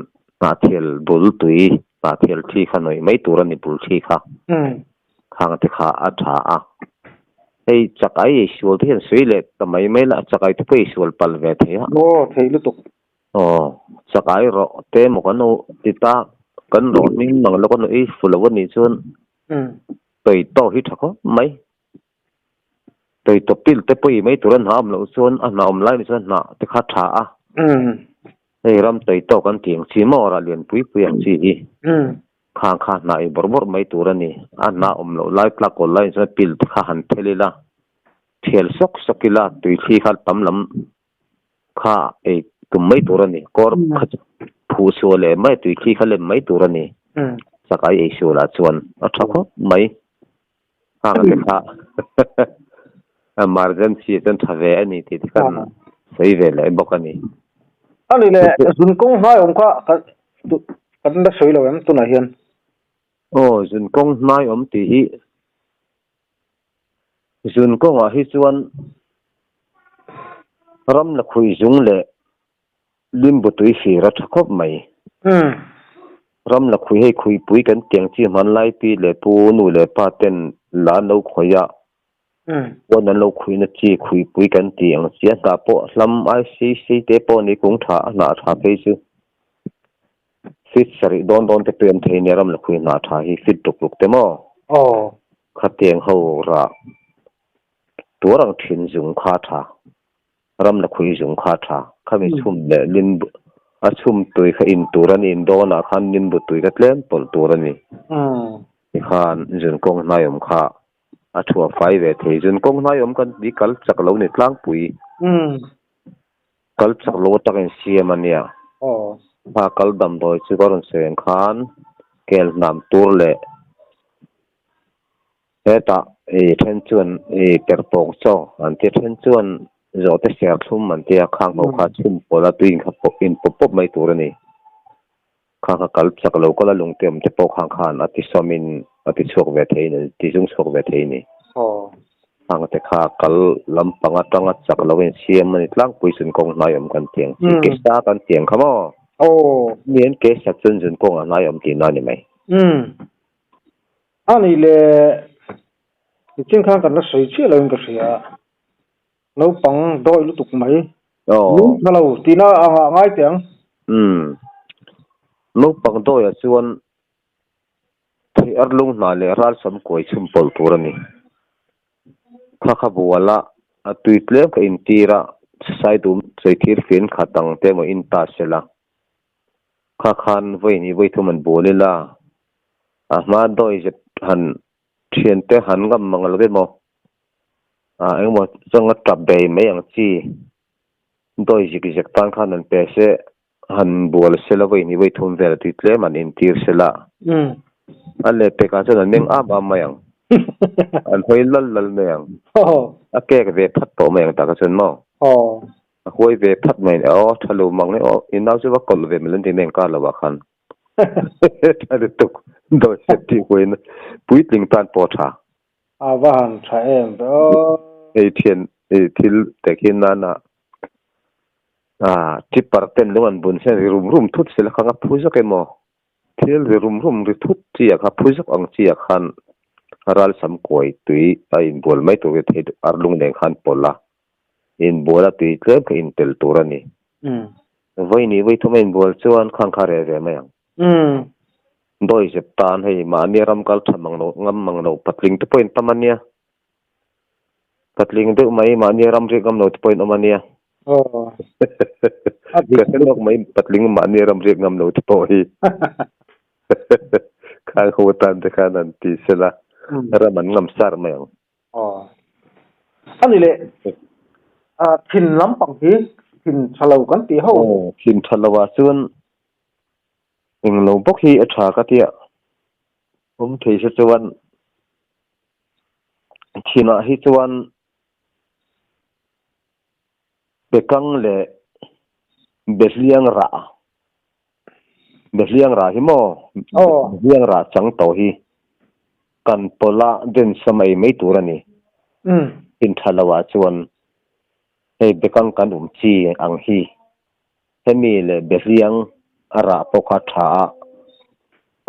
Speaker 2: hnahthial bul tui hnahthial thi kha nawih mai tur a ni bul thi kha. Khang te kha a tha a. Hei chakai ei sual te hian sawi leh ta mai mai la chakai te pawh ei sual palh ve thei a.
Speaker 1: Aw thei lutuk.
Speaker 2: Aw chakai rawh te maw kan lo ti ta kan rawh hming mang lo kan ei fu lo a nih chuan tawih tawk hi tha khawp mai. Tawih tawp pil te pawh i mai tur a hna awm loh chuan a hna awm lai ni chuan hna te kha tha a. Hei ram tawih tawk an tih ang chi maw rah lian pui pui ang chi hi khang kha hna i bawrh bawrh mai tur a ni. A hna awm loh lai tlak kawl lai ni chuan pil te kha han thel ila, thial sawk sawk ila tui thli kha tam lam kha ei tum mai tur a ni. Kawr kha chu phuh chhuah leh mai tui thli kha lem mai tur a ni. Chakai ei sualah chuan a tha khawp mai. Hang te kha emergency chuan tha ve a ni tih te khan sawi ve leh bawk a ni.
Speaker 1: A ni le, zun kawng hnai awm kha kan la sawi lo em tunah hian?
Speaker 2: Aw, zun kawng hnai awm tih hi zun kawngah hi chuan ram la khuih zung leh Limbu tui fir a tha khawp mai. Ram la khui hei khuipui kan tiang chi hmanlai pi leh pu nu leh pa ten la an lo khawih a, huan an lo khuihna chi khuipui kan ti ang chi a hnah pawh hlam ai sei sei te pawh ni kung tha a hnah tha phei chu fit sarih dawn dawn te pawh awm thei nia ram la khui hnah tha hi fit ruk ruk te maw? Khatiang ho rah. Tuar ang thin zung kha tha. Ram la khui zung kha tha. Khami chhum leh limbu a chhum tui kha in tur a ni. In dawnah khan limbu tui kha tlem pawlh tur a ni. Tikhan zun kawng hnaiawm kha a thuah fai ve thei. Zun kawng hnaiawm kan ti kal chak lo ni tlangpui. Kal chak lo atang in siam a nia. Kha kal damdawi chu ka rawn sawi ang khan kel hnam tur leh Hetah i then chuan i perhpawng chaw an tia, then chuan zawhte serthlum an tia, khang ho kha chhum pawlh a tui in kha pawp in pawp pawp mai tur a ni. Khang kha kal chak lo kal a lungte awm te pawh khang khan a ti sawm in a ti chhuak ve thei a ni, ti zung chhuak ve thei a ni. Khang te kha kal lampang atanga chak lo in siam a ni tlangpui zun kawng hnai awm kan tiang chi, ke sa kan tiang kha maw? Mi an ke sat chuan zun kawng a hnai awm tihna a ni mai.
Speaker 1: A nih leh nichin khan kan la sawi chiah loin ka hria a, naupang dawi lutuk mai, lung tha lo tihna a ngah ngai teh ang.
Speaker 2: Umm, naupang dawiah chuan thei ar lung hna leh ral sam kuai chhum pawlh tur a ni. Kha kha buala a tui tlem kha intir a, saidum chawithir fian khat ang te emaw in ta sela. Kha khan vawi hnih vawi thum an bual ila, a hma dawi zet han thiante han ngam mang lo emaw, ah engemaw changa tap bei mai ang chi dawi zik zek tan khan han pe se, han bual sela vawi hnih vawi thum vel tui tlem an intir sela, a leh pekah chuan an meng am am mai ang, an hawi lal lal mai ang, a kek ve phat tawh mai ang takah chuan maw. A huai ve phat mai ni. Aw, tha lo mang e. Aw, i nau chu va kawlh ve mai lo ni mai ang kar lo ah khan. Tha lutuk. Dawi set tih huaiin puitling tan pawh a tha.
Speaker 1: A va han tha em ve aw.
Speaker 2: Hei thian i thil tek hi nana ah tipper ten lung an bun hian ri rum rum thut sela kha nga phu zawk emaw Thil ri rum rum ri thut chi ah kha phu zawk ang chi ah khan ral sam kuai tui a inbual mai tur hi thei ar lung nen khan pawlh a, inbual a tui tlem kha intel tur a ni. Vawi nih vawi thum a inbual chuan khang kha reh ve mai ang. Dawi zep tan hei mahni ram kal tha mang lo ngam mang lo patling te pawhin tam a nia. Patling deuh mai mahni ram riak ngam lo te pawhin awm a nia. Ka hre lawk mai patling mahni ram riak ngam lo te pawh hi. Khang ho atan te khan an ti sela ram an ngam sar mai ang.
Speaker 1: A ni leh thin lampang hi thin tha lo kan tih ho.
Speaker 2: Thin tha lo ah chuan englo bawk hi a tha ka tia. Awm thei se chuan Thinah hi chuan Bekang leh Behliang rah, Behliang rah hi maw? Behliang rah chang tawh hi kan pawla den sa mai mai tur a ni. Thin tha loah chuan hei Bekang kan um chi ang hi Hemi leh Behliang a rah pawh kha tha a,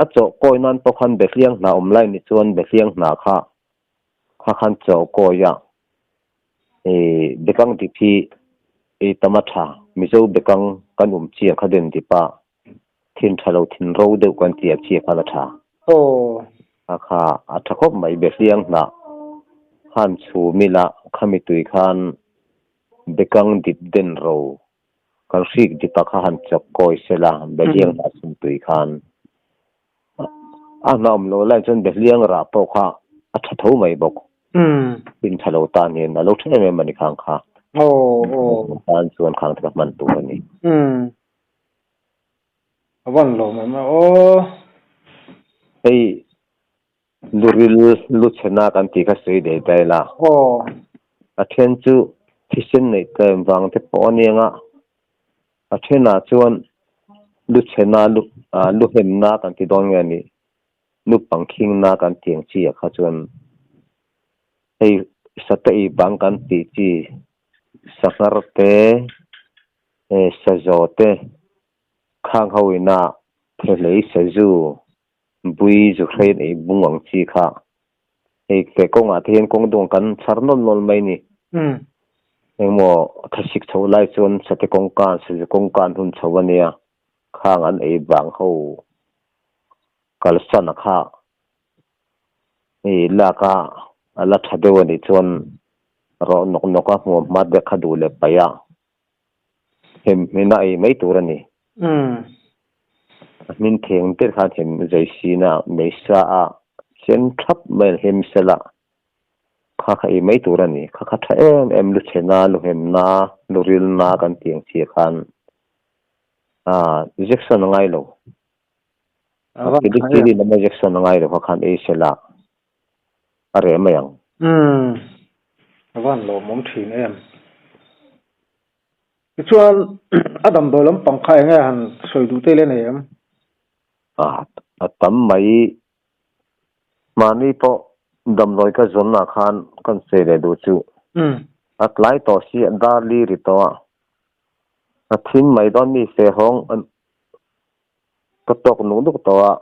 Speaker 2: a chawh kawi nan pawh khan Behliang hna awm lai ni chuan Behliang hna kha kha khan chawh kawi a, ih Bekang dip hi ei tam a tha, Mizo Bekang kan um chiang kha den dip a, thin tha lo thin ro deuh kan tih a chiah khan a tha. A kha a tha khawp mai Behliang hna khan chhum ila khami tui khan Bekang dip den ro Kan hrik dipa kha han chawk kawi sela Behliang hnah chhum tui khan a hna awm lo lai chuan Behliang rah pawh kha a tha tho mai bawk. Pin tha lo tan hian a lo tha em em a ni khang kha. Tan chuan khang te kha hman tur a ni.
Speaker 1: A van lawm em aw.
Speaker 2: Hei Luril lu chhena kan tih kha sawi daih daih la. A then chu thisen neih tlem vang te pawh a niang a, a thenah chuan lu chhena lu lu hemna kan ti dawn nge ni, lu pangkhingna kan tih ang chi ah kha chuan hei sate ei bang kan tih chi sanghar te, sazaw te, khang ho ina thehlei sazu Bui zu hrein ei bung ang chi kha hei ke kawngah te hian kawng dawng kan chhar nawlh nawlh mai ni. Engmaw thasik chho lai chuan sate kawngka sazu kawngka an hun chho a nia, khang an ei vang ho kalsan a kha hei lak a a la tha deuh a nih chuan. Rawh nawk nawk a hmuam hma te kha duh leh paih a, hem hmin a ei mai tur a ni. A hmin theng ber khan hem zai sin a, mei sa a sen thap mai an hem sel a, kha kha ei mai tur a ni. Kha kha tha em em lu chhe na, lu hem na, lu ril na kan tih ang chiah khan injection a ngai lo. Penicillin lama injection a ngai lo kha khan ei sel a. a reh mai ang.
Speaker 1: Umm, a van lawmawm thin em. Tichuan a damdawi lampang kha enge han sawi duh te leh nei em?
Speaker 2: A, a tam mai. Mahni pawh damdawi ka zawnah khan kan sawi leh duh chu. A tlai tawh si a dar li ri tawh a. A thim mai dawn mi se hawng ka tawk nuk nuk tawh a.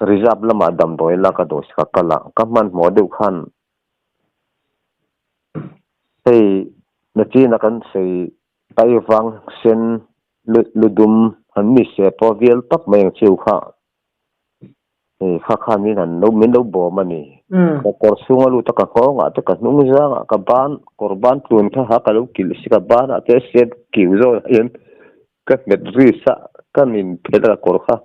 Speaker 2: Reserve lamah damdawi lak a duh ka kal a, ka hmanhmawh deuh khan hei nachina kan sawi Taivang sen ludum han mi se pawh vial tak mai ang chiu kha hei kha khan min han lo min lo bawm a ni. Ka kawr chhunga lut a ka nghawngah te ka hnung zangah ka ban kawr ban tlun kha ha ka lo kilh si ka banah te set kiu zawk ah hian Ka hmet ris a, ka nin phelh a kawr kha,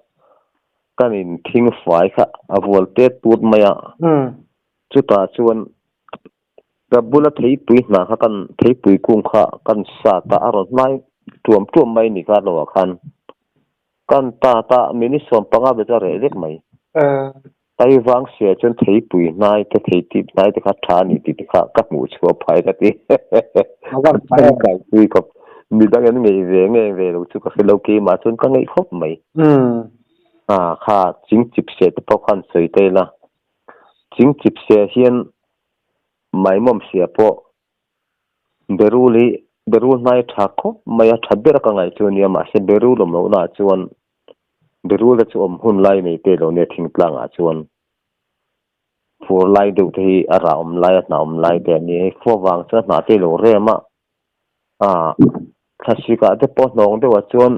Speaker 2: ka nin thing fai kha a vual tet tut mai a. Chutah chuan ka bula theipui hna kha kan theipui kung kha kan sat a, a rawn hnai tuam tuam mai ni kha lo ah khan kan tat a, minute 15 vel chu a reh vek mai. Taivang sia chuan theipui hnai te thei tip hnai te kha tha a ni tih te kha ka hmuh chhuah phai ka ti. Ka kaipui khawp. Midang an ngeih ve nge ve lo chu ka hre lo keimah chuan ka ngeih khawp mai. A kha ching chip se te pawh khan sawi ta ila. Ching chip se hian maimawm sia pawh berul hi berul hnai tha khawp mai a tha ber a ka ngaih chu a nia mahse berul awm lohna ah chuan berul te chu awm hun lai nei te lo nia thingtlang ah chuan fur lai deuh te hi a rah awm lai a hna awm lai te a nia hei fua vang chuan a hnah te lo rem a ah thlasik ah te pawh hnawng deuh ah chuan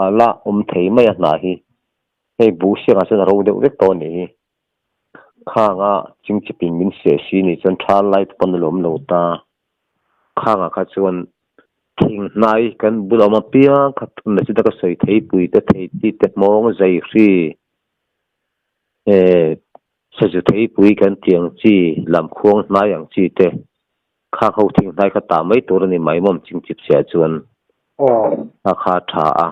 Speaker 2: a la awm thei mai a hnah hi hei buh siangah chuan a ro deuh vek tawh a nih hi. Khanga chingchipin min seh si nih chuan tha lai te pawn a lawm lo ta. Khanga kha chuan thing hnai kan bul awm apiang kha tunah chu ka sawi theipui te thei chi te hmawng zai hri eh sazu theipui kan tih ang chi lamkhuang hnai ang chi te khang ho thing hnai kha tah mai tur a ni mai mawm chingchip siah chuan a kha tha a.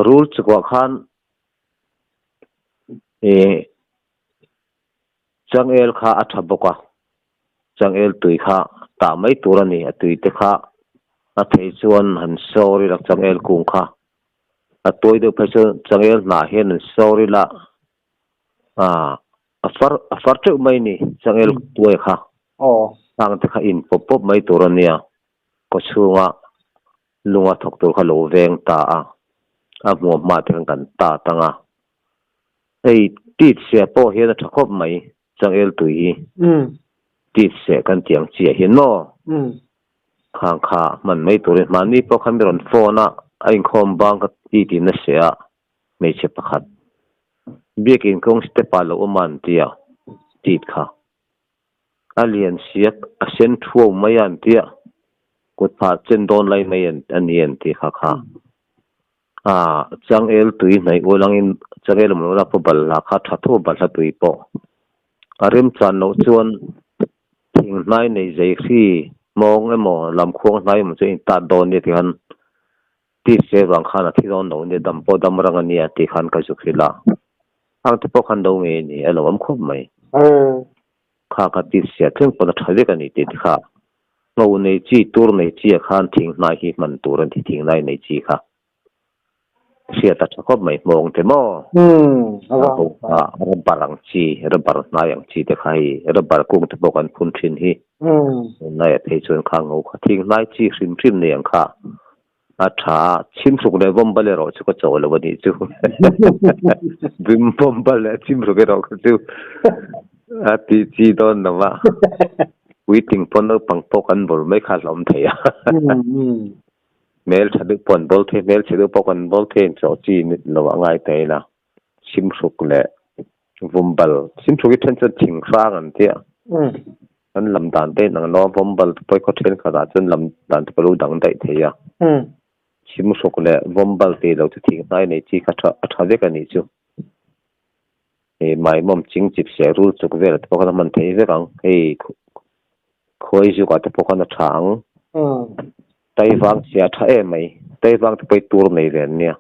Speaker 2: Rul chukah khan Ih changel kha a tha bawk a, changel tui kha tah mai tur a ni, a tui te kha a thei chuan han sawr ila changel kung kha a tuai deuh phei chuan changel hnah hian an sawr ila ah a far a far teuh mai a ni changel tuai kha hang te kha in pawp pawp mai tur a nia kawchhunga Lunga thawk tur kha lo veng ta a, a hmuam hma te khan kan ta tang a. Hei tit seh pawh hian a tha khawp mai, changel tui hi. Tit seh kan tih ang chiah hian maw? Khang kha hman mai turin hmanni pawh khan mi rawn phone a, a inkhawm bang ka ti tih na seh a, hmeichhe pakhat biakin kawng step ah lo awm a an ti a, tit kha. A lian siak a sen thuau mai a an ti a, kut phah chen dawn lai mai a ni an ti kha kha. A changel tui hnaih ual angin changel awm lohna pawh balhla kha tha tho balhla tui pawh a remchan loh chuan thing hnai nei zei hri hmawng emaw lamkhuang hnai emaw chu a intat dawn nia ti khan tih se vang khan a thi dawn lo nia dam pawh dam rang a nia tih khan ka zuk hrilh a, hang te pawh khan do ngei a ni a lo awm khawp mai. Kha kha tih sia thleng pawn a tha vek a ni tih te kha ngho nei chi tur nei chi ah khan thing hnai hi hman tur a ni thing hnai nei chi kha hriat a tha khawp mai hmawng te maw rubber ang chi rubber hnai ang chi te kha hei rubber kung te pawh kan phun thin hi tunlai ah phei chuan kha ngho kha thing hnai chi hrim hrim nei ang kha a tha a chhimhruk leh vawmbal erawh chu ka chaw lo a nih chu bim vawmbal leh chhimhruk erawh kha chu a tih chi dawn lo a puitling pawn naupang pawh kan bawr mai kha a hlawm thei a hmel tha deuh pawh an bawl thei hmel chhe deuh pawh kan bawl thei a inchawh chi lo a ngai ta ila chhimhruk leh vawmbal chhimhruk hi then chuan thing hrang an tia. Kan lam dan te inang lo a, vawmbal te pawh hi khaw thenkhatah chuan lam dan te pawh a lo dang daih thei a. Chhimhruk leh vawmbal tih loh chu thing hnai nei chi kha tha a tha vek a nih chu. Hei maimawm ching chip seh rul chuk velah te pawh khan a hman thei vek ang. Hei khuai zukah te pawh khan a tha ang. Taivang chhia a tha em mai. Taivang te pawh hi tur nei ve an nia.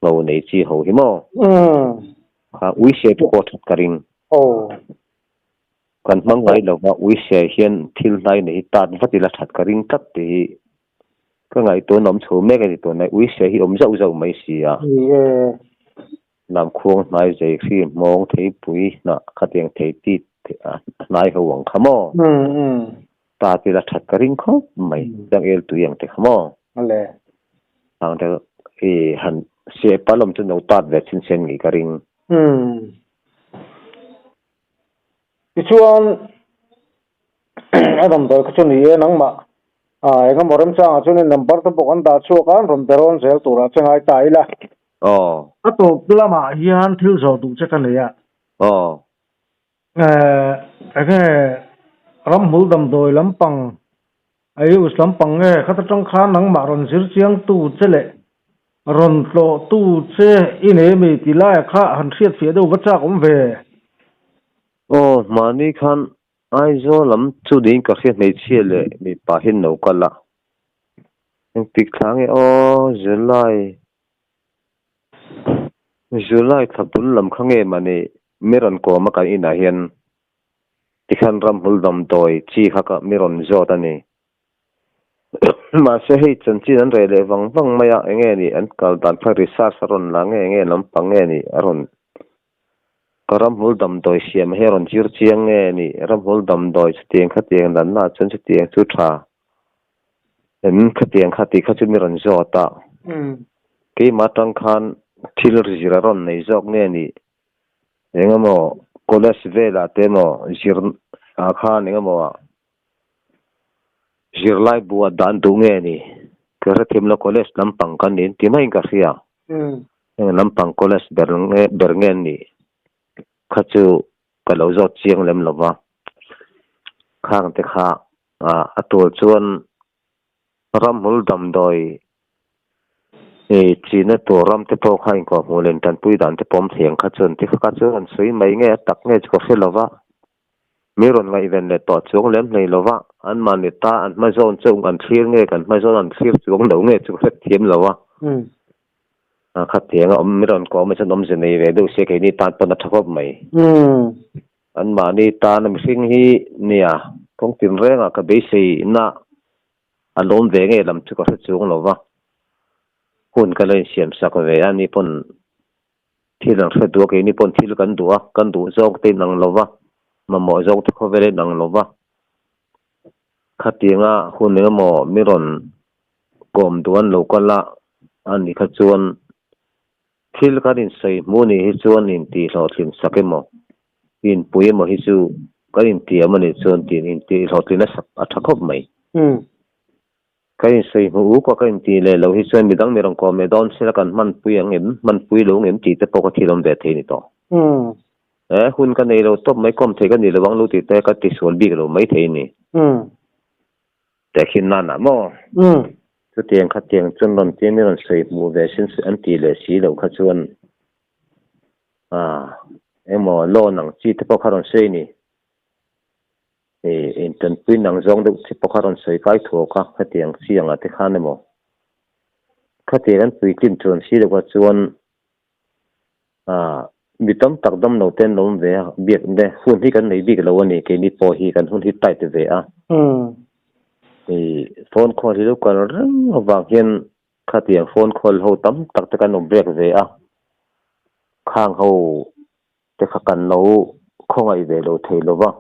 Speaker 2: Ngho nei chi ho hi maw? Kha ui hriat te pawh a that ka ring. Kan hmang ngai lo va, ui hriat hian thil hnai nei hi tat vat ila that ka ring tlat tih hi ka ngaihtuahna awm chho mek a ni tûnlai. Ui hriat hi awm zauh zauh mai si a. Lamkhuang hnai zei hri hmawng theipui hnah khatiang thei ti hnai ho ang kha maw? Tat ila that ka ring khawp mai. Changel tui ang te kha maw? Ang te i han seh pal awm chu no tat ve chin sen ngei ka ring.
Speaker 1: Tichuan a damdawi kha chu ni e nangmah a engemaw remchangah chuan in number te pawh kan dah chhuak a an rawn be rawn zel turah che ngai ta ila.
Speaker 2: Aw.
Speaker 1: A tawp lamah hian thil zawh duh che ka nei a.
Speaker 2: Aw.
Speaker 1: Enge ramhmul damdawi lampang a use lampang nge khata tang khan nangmah rawn zir chiang tu che leh rawn tlawh tu che i nei ami tih laiah kha han hriat fiah deuh va chak awm ve.
Speaker 2: Aw mahni khan Aizawl lam chu niin ka hria hmeichhia leh mipa hian lo kal a, engtik thla nge aw July July thla bul lam kha nge mah ni mi rawn kawm a kan inah hian tikhan ramhmul damdawi chi kha ka mi rawn zawt a ni. Mahse hei chanchin an reh leh vang vang mai a, enge ni an kal dan kha research a rawn la nge enge lampang nge ni a rawn ka ramhmul damdawi siam hi a rawn zir chiang nge ni ramhmul damdawi chutiang khatiang natna ah chuan chutiang chu tha. Em khatiang kha tih kha chu mi rawn zawt a, keimah atang khan thil zir a rawn nei zawk nge ni eng emaw college velah te emaw zir ah khan eng emaw zirlai bu a dan duh nge ni ka hrethiam lo college lampang kan niin ti maiin ka hria heng lampang college ber nge ber nge ni kha chu ka lo zawt chiang lem lova khang te kha A tul chuan ramhmul damdawi china tur ram te pawh kha inkawhhmuh leh intanpui dan te pawm thei ang kha chuan ti kha chuan an sawi mai nge a tak nge chu ka hre lo va, mi rawn ngaihven leh tawh chuang lem hlei lo va, anmahni ta an hma zawn chauh an thlir nge kan hma zawn an thlir chuang lo nge chu ka hre thiam lo a. Khatiang a awm mi rawn kawm hi chuan awmze nei ve deuh se keini tan pawn a tha khawp mai. Anmahni tana mihring hi nia, kawng tinrengah ka beisei na a lawm ve ngei lam chu ka hre chuang lo va, hun ka la insiam sak ve a, ni pawn thil an hre duh a, keini pawn thil kan duh a, kan duh zawng te inang lo va, mamawh zawng te khawvel a inang lo va, khatianga hun engemaw mi rawn kawm duh an lo kal a, ani kha chuan Thil kan insawi hmuh nih hi chuan intihhlawhtlin sak emaw, inpui emaw hi chu kan intiam a nih chuan tiin intihhlawhtlin a sak a tha khawp mai. Kan insawi hmuh uk a, kan intih leh loh hi chuan midang mi rawn kawm leh dawn sela kan hmanpui ang em, hmanpui lo ang em tih te pawh ka thil awm ve thei a ni tawh. He hun ka nei lo tawp mai, kawm thei ka ni lo ang lo tih te ka tisual bik lo mai thei a ni. Tehkhin nanah maw? Chutiang khatiang chuan rawn tia mi rawn sawi hmuh ve sin an tih leh si loh kha chuan ah engmaw loan ang chi te pawh kha rawn sawi a ni. Ih intanpui nang zawng deuh chi pawh kha rawn sawi kai thuak a, khatiang chi angah te khan emaw khatiang an puitlin chuan si loh kha chuan ah mi tam tak dam lo te an lo awm ve a, biak te hun hi kan nei bik lo a ni, keini pawh hi kan hun hi tight ve a. Ih phone call hi lo kal reng avang hian khatiang phone call ho tam tak te kan awm rek ve a, khang ho te kha kan lo khawngaih ve lo thei lo va,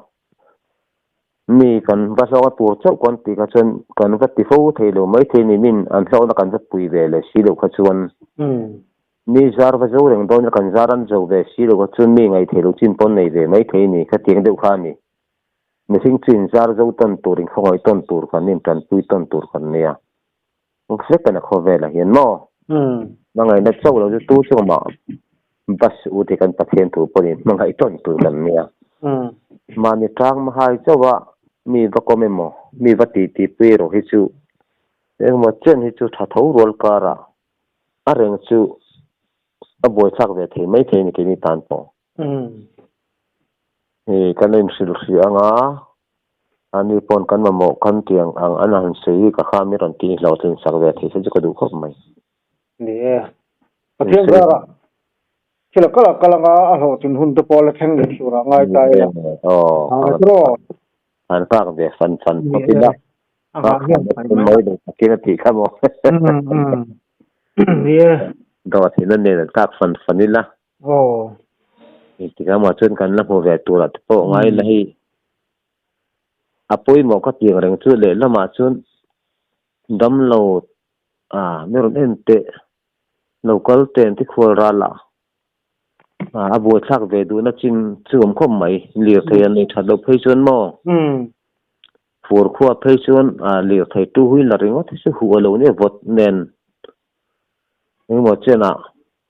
Speaker 2: mi kan va hlawk a tur chauh kan tih kha chuan kan va ti fo thei lo maithei ni min an hlawkna kan va pui ve leh si loh kha chuan mi zar va zo reng dawn ila kan zar an zo ve si loh kha chuan mi ngaihthei loh chin pawn nei ve maithei ni khatiang deuh kha a ni. Mihring chu inzar zo tawn tur inkhawngaih tawn tur kan intanpui tawn tur kan nia. Vek a khawvelah hian maw? Hmangaihna chauh lo chu tu chu mah bus u ti kan Pathian thu pawhin hmangaih tawn tur kan nia. Mahni tang mahai chauh a mi va kawm emaw mi va titi pui erawh hi chu engemaw chen hi chu tha tho rual karah a reng chu a buaithlak ve thei mai thei a ni keini tan pawh. Hei kan la inhrilh hrih ang a, ani pawn kan mamawh kan tih ang ang an han sawi hi ka kha mi rawn tih hlawhtlin sak ve thei se chu ka duh khawp mai.
Speaker 1: Ni e, Pathian zarah thil a kal a kal anga a hlawhtlin hun te pawh la thleng leh tur ah ngai ta ila.
Speaker 2: Aw, an nghak ve fan fan khawp ila.
Speaker 1: A nghah hian
Speaker 2: fai mai. Mai deuh takin a tih kha maw.
Speaker 1: Ni e.
Speaker 2: Dawhtheihna nen an nghak fan fan ila.
Speaker 1: Aw.
Speaker 2: Engtik lamah chuan kan la hmu ve turah te pawh ngai la hei. A pawimawh ka tih ang reng chu lehlamah chuan damlo a mi rawn en teh local ten te khual ral a a buaithlak ve duhna chin chu awm khawp mai lirthei an nei that loh phei chuan maw fur khua phei chuan lirthei two wheeler ringawt hi chu huh a lo nia vawt nen engemaw chenah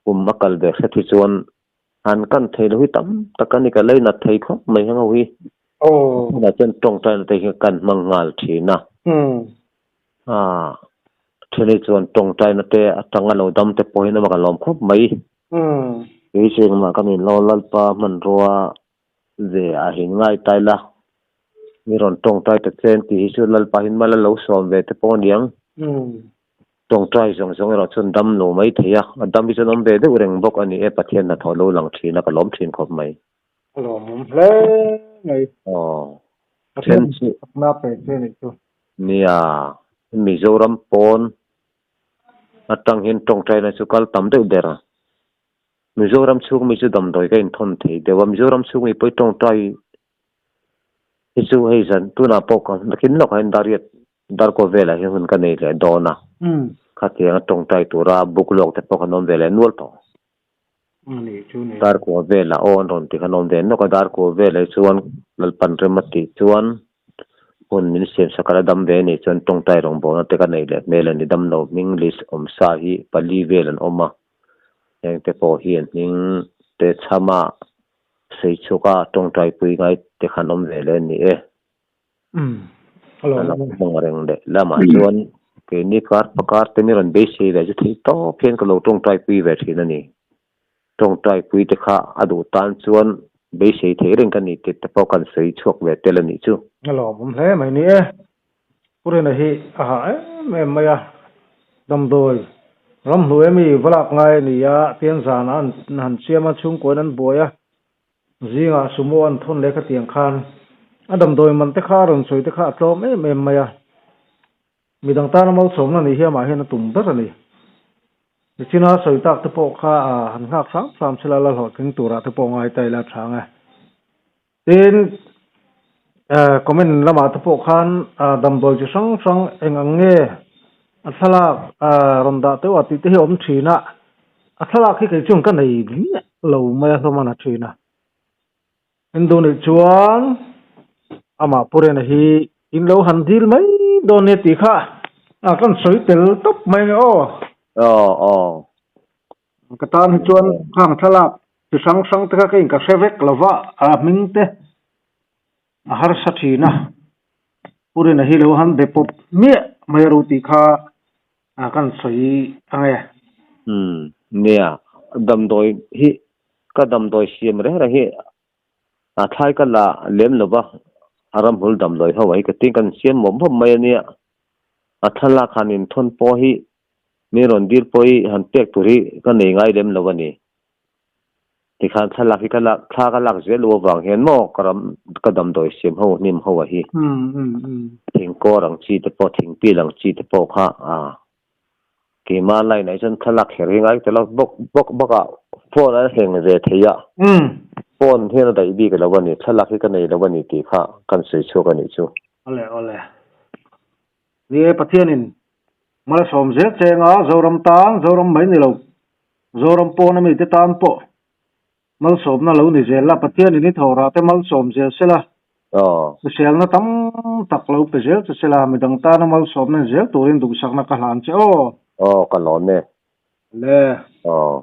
Speaker 2: kum a kal ve hret hi chuan han kan thei lo hi tam tak a ni ka leinat thei khawp mai heng ho hi tunah chuan tawngtaina te hi kan hmang nghal thin a then chuan tawngtaina te atanga lo dam te pawh hian a ka lawm khawp mai kei chu engmah ka ni lo lalpa hmanrua ve a hin ngai tai la mi rawn tawngtai ta chen tih hi chu lalpa hin mal a lo sawm ve te pawh a niang. Tawngtai zawng zawng erawh chuan dam lo mai thei a, a dam hi chuan awm ve deuh reng bawk a ni e, Pathian hnathawh lo lang thin a, ka lawm thin khawp mai.
Speaker 1: A lawmawm hle mai.
Speaker 2: Aw.
Speaker 1: Pathian chakna pe che nih chu.
Speaker 2: Nia, Mizoram pawn atang hian tawngtaina chu kal tam deuh ber a. Mizoram chhung mi chu damdawi ka inthawn thei deuh a, Mizoram chhung mi pawh hi tawngtai hi chu hei zan tunah pawh ka nakin lawkah hian Dariat Darkaw velah hian hun ka nei leh dawn a, khatianga tawngtai tura book lawk te pawh kan awm ve leh nual tawh. Darkaw velah aw an rawn ti khan awm ve nawk a, Darkaw velah hi chuan Lalpan rem a tih chuan hun min siam sak a la dam ve anih chuan tawngtai rawngbawlna te ka nei leh hmel a ni. Damlo hming list awm sa hi pali vel an awm a, heng te pawh hian hming te chhama sei chhuka tawngtai pui ngai te khan awm ve leh a ni e. A lo hmang reng leh lamah chuan keini kar pakar te mi rawn beisei ve chu theih tawp hian ka lo tawngtai pui ve thin a ni. Tawngtai pui te kha a duh tan chuan beisei theih reng ka ni tih te pawh kan sawi chhuak ve tel a nih chu.
Speaker 1: A lawmawm hle mai ni e. Pu Rina hi a hah em em mai a, damdawi ramhnuai ami va lak ngai a ni a, tian zanah an han siam a, chhungkuain an buai a, Zingah sumo an thawn leh khatiang khan a damdawi man te kha a rawn sawi te kha a tlawm em em mai a, midang tana malsawmna nih hi amah hian a tum ber a ni. Nichina sawi tak te pawh kha a han nghak hram hram sela la hlawhtling turah te pawh ngai ta ila a tha ang e. Tin, comment lamah te pawh khan damdawi chi hrang hrang eng ang nge a thlalak rawn dah teuh a tih te hi a awm thin a, a thlalak hi kei chuan ka nei miah lo mai a hlawm a na thin a. Hindu nih chuan amah Pu Rena hi in lo han dil mai dawn nia tih kha a kan sawi tel tawp mai nge aw.
Speaker 2: Aw aw.
Speaker 1: Ka tan hi chuan khang thlalak chi hrang hrang te kha ka in ka hre vek lo va, a hming te a harsa thin a. Pu Rina hi lo han be pawp miah mai a ro tih kha a kan sawi ang e.
Speaker 2: Umm nia, damdawi hi ka damdawi siam reng reng hi a thlai ka la lem lo va, a ramhul damdawi ho ah hi ka tin kan siam mawp mawp mai a nia, a thlalak han inthawn pawh hi min rawn dil pawh hi han pek tur hi ka nei ngai lem lo a ni. Tikhan thlalak hi ka lak thla ka lak zel lo avang hian maw ka ram ka damdawi siam ho hnim ho a hi thingkawr ang chi te pawh thingpil ang chi te pawh kha a keimah line ah hi chuan thlalak kher hi ngai tel a bawk bawk bawk ah phone an hleng ve thei a phone hian a daih bik lo a ni thlalak hi ka nei lo a ni tih kha kan sawi chhuak a nih chu.
Speaker 1: Awle awle. Ni e Pathianin malsawm zel chenga Zoram tan Zoram mai ni lo Zoram pawn ami te tan pawh malsawmna lo ni zel la, Pathianin i thawhrah te malsawm zel se la, hriselna tam tak lo pe zel che se la, midang tana malsawmna ni zel turin duhsakna ka hlan che aw.
Speaker 2: Aw, ka lawm e.
Speaker 1: Le.
Speaker 2: Aw.